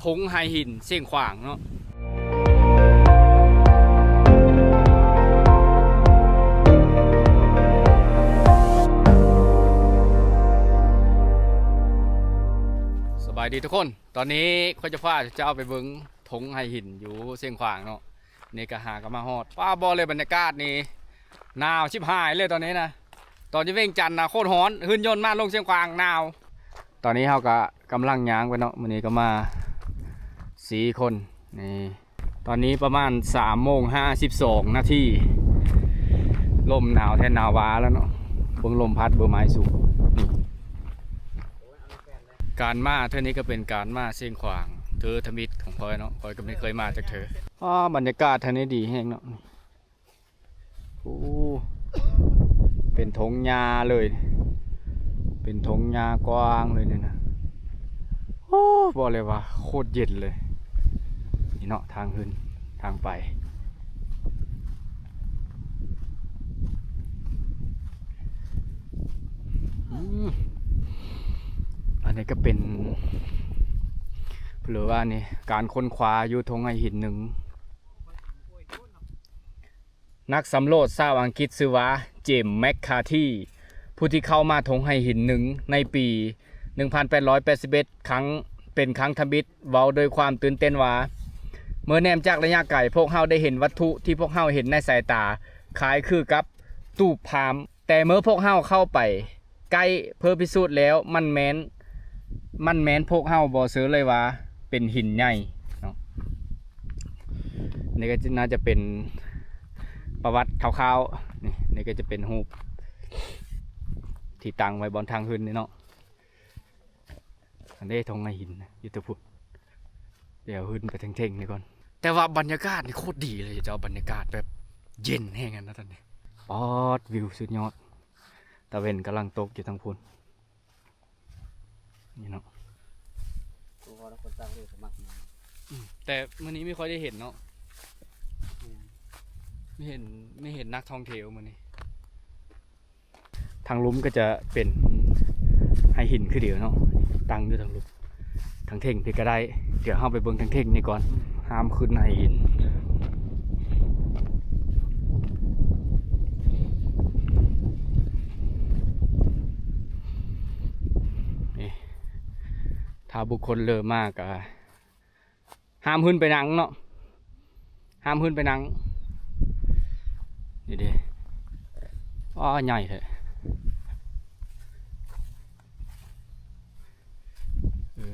ຖົງໄຫຫີນຊຽງຂວາງເນາະ. ສະບາຍດີທຸກຄົນ, ຕອນນີ້ຂ້ອຍຈະພາເຈົ້າໄປເບິ່ງຖົງໄຫຫີນຢູ່ຊຽງຂວາງເນາະ. ນີ້ກໍຫາກໍມາຮອດ. ປ້າ ບອກເລີຍ ບັນຍາກາດນີ້ໜາວຊິບຫາຍເລີຍຕອນນີ້ນະ. ຕອນຢູ່ວຽງຈັນນະໂຄດຮ້ອນ, ຂຶ້ນຍົນມາລົງຊຽງຂວາງໜາວ. ຕອນນີ້ເຮົາກໍກຳລັງຍ່າງໄປເນາະ, ມື້ນີ້ກໍມາສີ່ຄົນນີ້. ຕອນນີ້ປະມານສາມໂມງຫ້າສິບສອງນາທີ, ລົມໜາວແທ້ໜາວຫວາແລ້ວເນາະ. ເບິ່ງລົມພັດເບິ່ງໄມ້ສູງນີ້. ການມາເທື່ອນີ້ກໍເປັນການມາຊຽງຂວາງເທື່ອທຳອິດຂອງຂ້ອຍເນາະ, ຂ້ອຍກໍບໍ່ເຄີຍມາຈັກເທື່ອ. ອ້າ ບັນຍາກາດທາງນີ້ດີແຮງເນາະ. ໂອ້ ເປັນທົ່ງຫຍ້າເລີຍ, ເປັນທົ່ງຫຍ້າກວ້າງເລີຍນີ້ນະ. ໂອ້ ບອກເລີຍວ່າໂຄດເຢັນເລີຍ. ນີ້ເນາະ ທາງຂຶ້ນ ທາງໄປ. ອືມ ອັນນີ້ກໍເປັນ ເພິ່ນວ່ານີ້ ການຄົ້ນຄວ້າຢູ່ທົ່ງໄຫຫີນໜຶ່ງ. ນັກສຳຫຼວດຊາວອັງກິດຊື່ວ່າ ເຈມ ແມັກຄາທີ ຜູ້ທີ່ເຂົ້າມາທົ່ງໄຫຫີນໜຶ່ງໃນປີໜຶ່ງພັນແປດຮ້ອຍແປດສິບເອັດ ຄັ້ງ ເປັນຄັ້ງທຳອິດ ເວົ້າດ້ວຍຄວາມຕື່ນເຕັ້ນວ່າ, ເມື່ອແນມຈາກໄລຍະໄກ, ພວກເຮົາໄດ້ເຫັນວັດຖຸທີ່ພວກເຮົາເຫັນໃນສາຍຕາຄ້າຍຄືກັບຕູບພາມ, ແຕ່ເມື່ອພວກເຮົາເຂົ້າໄປໃກ້ເພື່ອພິສູດແລ້ວ, ມັນແມ່ນ ມັນແມ່ນພວກເຮົາບໍ່ເຊື່ອເລີຍວ່າເປັນຫີນໃຫຍ່ເນາະ. ນີ້ກໍໜ້າຈະເປັນປະຫວັດຄ່າວໆ. ນີ້ ນີ້ກໍຈະເປັນຮູບທີ່ຕັ້ງໄວ້ບ່ອນທາງຂຶ້ນນີ້ເນາະ. ອັນເດ້ ທົ່ງໄຫຫີນຢູ່ແຕ່ພຸ້ນ. ດຽວຂຶ້ນໄປເທິງໆນີ້ກ່ອນ. ແຕ່ວ່າບັນຍາກາດນີ້ໂຄດດີເລີຍເຈົ້າ, ບັນຍາກາດແບບເຢັນແຮງນະຕອນນີ້. ປອດ ວິວສຸດຍອດ, ຕາເວັນກຳລັງຕົກຢູ່ທາງພຸ້ນ. ນີ້ເນາະ. ຄືວ່າຄົນຕ່າງປະເທດກໍມັກມາ. ອືມ ແຕ່ມື້ນີ້ບໍ່ຄ່ອຍໄດ້ເຫັນເນາະ. ແມ່ນ ບໍ່ເຫັນ ບໍ່ເຫັນນັກທ່ອງທ່ຽວມື້ນີ້. ທາງລຸ່ມກໍຈະເປັນໄຫຫີນຄືດຽວເນາະ, ຕັ້ງຢູ່ທາງລຸ່ມ. ທາງເທິງພີ້ກໍໄດ້. ດຽວເຮົາໄປເບິ່ງທາງເທິງນີ້ກ່ອນ, ຫ້າມຂຶ້ນໄຫຫີນ. ນີ້ ຖ້າບຸກຄົນເລີ່ມມາກໍ ຫ້າມຂຶ້ນໄປນັ່ງເນາະ, ຫ້າມຂຶ້ນໄປນັ່ງ. ນີ້ເດ້. ອ້າ ໃຫຍ່ແທ້. ເອີ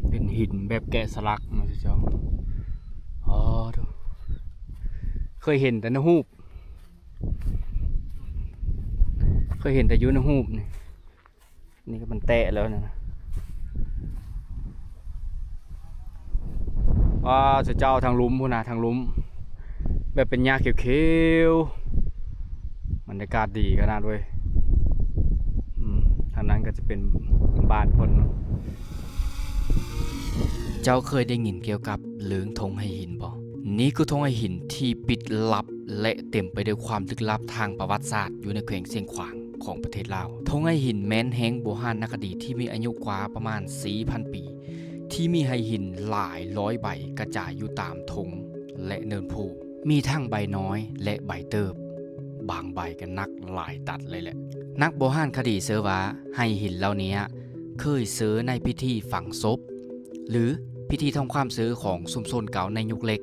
ເປັນຫີນແບບແກະສະຫຼັກເນາະເຈົ້າ. ອໍ ໂທ້ ເຄີຍເຫັນແຕ່ໃນຮູບ. ເຄີຍເຫັນແຕ່ຢູ່ໃນຮູບນີ້. ນີ້ກໍມັນແຕະແລ້ວນະ. ວ້າ ເຈົ້າ ທາງລຸ່ມພຸ້ນນະ, ທາງລຸ່ມ ແບບເປັນຫຍ້າຂຽວໆ. ບັນຍາກາດດີຂະໜາດເວີຍ. ອືມ ທາງນັ້ນກໍຈະເປັນບ້ານຄົນເນາະ. ເຈົ້າເຄີຍໄດ້ຍິນກ່ຽວກັບເລື່ອງທົ່ງໄຫຫີນບໍ່? ນີ້ຄືທົ່ງໄຫຫີນທີ່ປິດລັບ ແລະ ເຕັມໄປດ້ວຍຄວາມລຶກລັບທາງປະຫວັດສາດຢູ່ໃນແຂວງຊຽງຂວາງຂອງປະເທດລາວ. ທົ່ງໄຫຫີນແມ່ນແຮງໂບຮານນະຄະດີທີ່ມີອາຍຸກວ່າປະມານສີ່ພັນປີ, ທີ່ມີໄຫຫີນຫຼາຍຮ້ອຍໃບກະຈາຍຢູ່ຕາມທົ່ງ ແລະ ເນີນພູ, ມີທັງໃບນ້ອຍ ແລະ ໃບເຕີບ, ບາງໃບກໍໜັກຫຼາຍຕັນເລີຍແຫຼະ. ນັກໂບຮານຄະດີເຊື່ອວ່າໄຫຫີນເຫຼົ່ານີ້ ເຄີຍເຊີໃນພິທີຝັງສົບ ຫຼື ພິທີທຳຄວາມເຊື່ອຂອງຊຸມຊົນເກົ່າໃນຍຸກເຫຼັກ,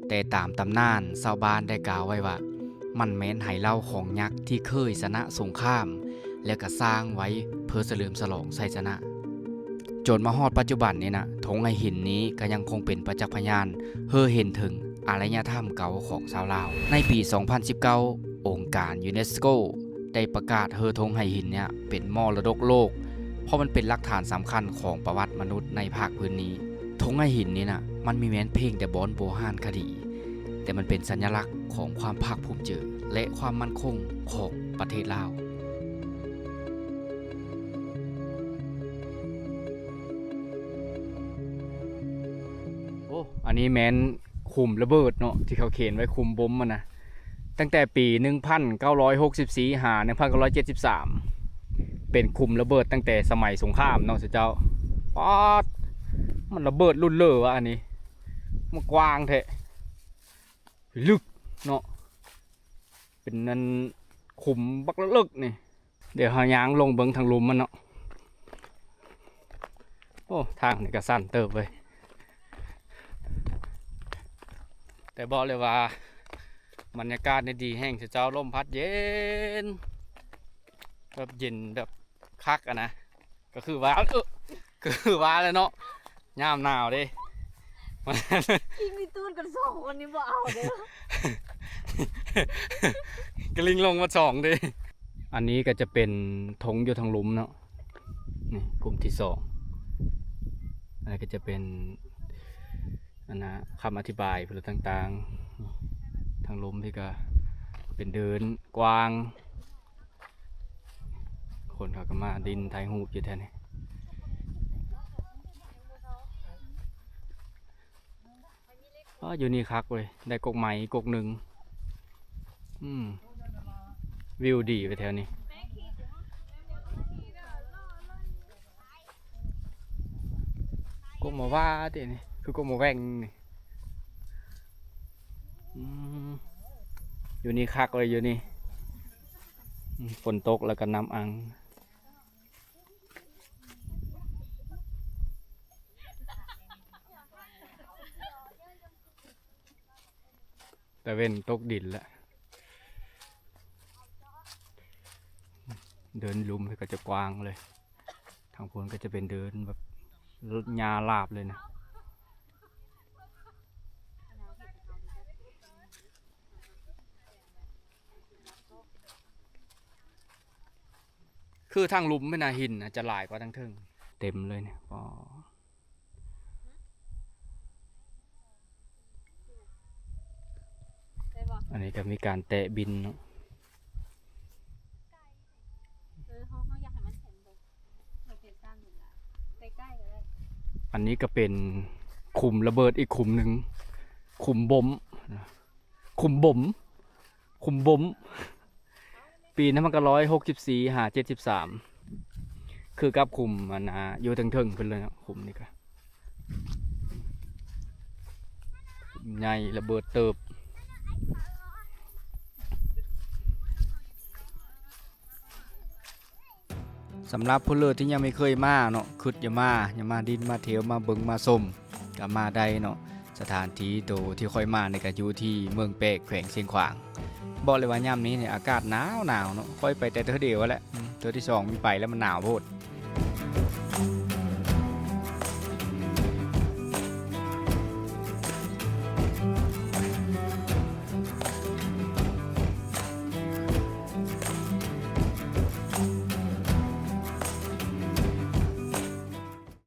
ແຕ່ຕາມຕຳນານຊາວບ້ານໄດ້ກ່າວໄວ້ວ່າ ມັນແມ່ນໄຫເຫຼົ້າຂອງຍັກທີ່ເຄີຍຊະນະສົງຄາມ ແລະ ກະສ້າງໄວ້ເພື່ອສະເຫຼີມສະຫຼອງໄຊຊະນະ. ຈົນມາຮອດປັດຈຸບັນນີ້ນະ, ທົ່ງໄຫຫີນນີ້ກະຍັງຄົງເປັນປະຈັກພະຍານ ເຮີເຫັນເຖິງອາລະຍະທຳເກົ່າຂອງຊາວລາວ. ໃນປີສອງພັນສິບເກົ້າ ອົງການຢູເນສໂກ ໄດ້ປະກາດເຮີທົ່ງໄຫຫີນເນີ້ຍເປັນມໍລະດົກໂລກ, ເພາະມັນເປັນຫຼັກຖານສຳຄັນຂອງປະຫວັດມະນຸດໃນພາກພື້ນນີ້. ທົ່ງໄຫຫີນນີ້ນະ ມັນມີແມ່ນພຽງແຕ່ບ່ອນໂບຮານຄະດີ, ແຕ່ມັນເປັນສັນຍະລັກຂອງຄວາມພາກພູມໃຈ ແລະ ຄວາມໝັ້ນຄົງຂອງປະເທດລາວ. ໂອ້ ອັນນີ້ແມ່ນ ຂຸມລະເບີດເນາະ ທີ່ເຂົາເຂນໄວ້ຂຸມບົມຫັ້ນນະ, ແ ຕັ້ງແຕ່ປີໜຶ່ງພັນເກົ້າຮ້ອຍຫົກສິບສີ່ ຫາ ໜຶ່ງພັນເກົ້າຮ້ອຍເຈັດສິບສາມ ເປັນຂຸມລະເບີດຕັ້ງແຕ່ສະໄໝສົງຄາມເນາະ ເຈົ້າ. ປາດ ມັນລະເບີດລຸ້ນເລີວະ ອັນນີ້ ມັນກວ້າງແທ້ ເລິກເນາະ ເປັນອັນຂຸມບັກເລິກນີ້. ດຽວເຮົາຍ່າງລົງເບິ່ງທາງລຸ່ມມັນເນາະ. ໂອ້ ທາງນີ້ກໍຊັນເຕີບເວີຍ ແຕ່ບອກເລີຍວ່າບັນຍາກາດນີ້ດີແຮງ ເຈົ້າ. ລົມພັດເຢັນ ແບບເຢັນແບບຄັກອະນະ ກໍຄືວ່າ ເອີ ຄືວ່າແຫຼະເນາະ ຍາມໜາວເດ້. ກິນມີຕູນກັນສອງຄົນນີ້ບໍ່ເອົາເດີ້ ກະລິງລົງມາສອງເດ້. ອັນນີ້ກໍຈະເປັນທົ່ງຢູ່ທາງລຸ່ມເນາະ ນີ້ ກຸ່ມທີສອງ. ອັນນີ້ກໍຈະເປັນ ອັນນະ ຄຳອະທິບາຍເພິ່ນຕ່າງໆ ທາງລຸ່ມພີ້ກໍເປັນເດີ່ນກວ້າງ. ຄົນເຂົາກໍມາດິນຖ່າຍຮູບຢູ່ແຖວນີ້. ອໍ ຢູ່ນີ້ຄັກເວີຍ ໄດ້ກົກໄມ້ກົກໜຶ່ງ. ອືມ ວິວດີໄປແຖວນີ້. ກົກໝາກຫວ້າຕິນີ້ ຄືກົກໝາກແຫວ່ງນີ້. ອືມ ຢູ່ນີ້ຄັກເລີຍ ຢູ່ນີ້. ອືມ ຝົນຕົກແລ້ວກໍນ້ຳອັ່ງ ຕາເວັນຕົກດິນແລ້ວ. ເດີ່ນລຸ່ມກໍຈະກວ້າງເລີຍ ທາງພຸ້ນກໍຈະເປັນເດີ່ນແບບຫຍ້າລາບເລີຍນະ. ຄືທາງລຸ່ມແມ່ນນະ ຫີນນະຈະຫຼາຍກວ່າທາງເທິງ ເຕັມເລີຍນີ້. ອໍ ໄດ້ບໍ່? ອັນນີ້ກໍມີການແຕະບິນເນາະ. ເອີ ເຮົາ ເຮົາຢາກໃຫ້ມັນເຫັນໂລເຄຊັນນີ້ລະ ໃກ້ໆກໍໄດ້. ອັນນີ້ກໍເປັນຂຸມລະເບີດອີກຂຸມໜຶ່ງ ຂຸມບົມ ຂຸມບົມ ຂຸມບົມ ປີໜຶ່ງພັນເກົ້າຮ້ອຍຫົກສິບສີ່ ຫາ ເຈັດສິບສາມ ຄືກັບຂຸມອັນນະ ຢູ່ເທິງໆ ເພິ່ນເລີຍເນາະ. ຂຸມນີ້ກະໃຫຍ່ລະເບີດເຕີບ. ສຳລັບຜູ້ເລີດທີ່ຍັງບໍ່ເຄີຍມາເນາະ ຄຶດຢາກມາ ຢາກມາດິນມາທ່ຽວ ມາເບິ່ງມາຊົມ ກໍມາໄດ້ເນາະ. ສະຖານທີ່ໂຕທີ່ຂ້ອຍມານີ້ກໍຢູ່ທີ່ເມືອງແປກ ແຂວງຊຽງຂວາງ. ບອກເລີຍວ່າຍາມນີ້ນີ້ອາກາດໜາວໆ ເນາະ ຂ້ອຍໄປແຕ່ເທື່ອດຽວຫັ້ນແຫຼະ ອືມ ເທື່ອທີສອງມີໄປແລ້ວ ມັນໜາວໂພດ.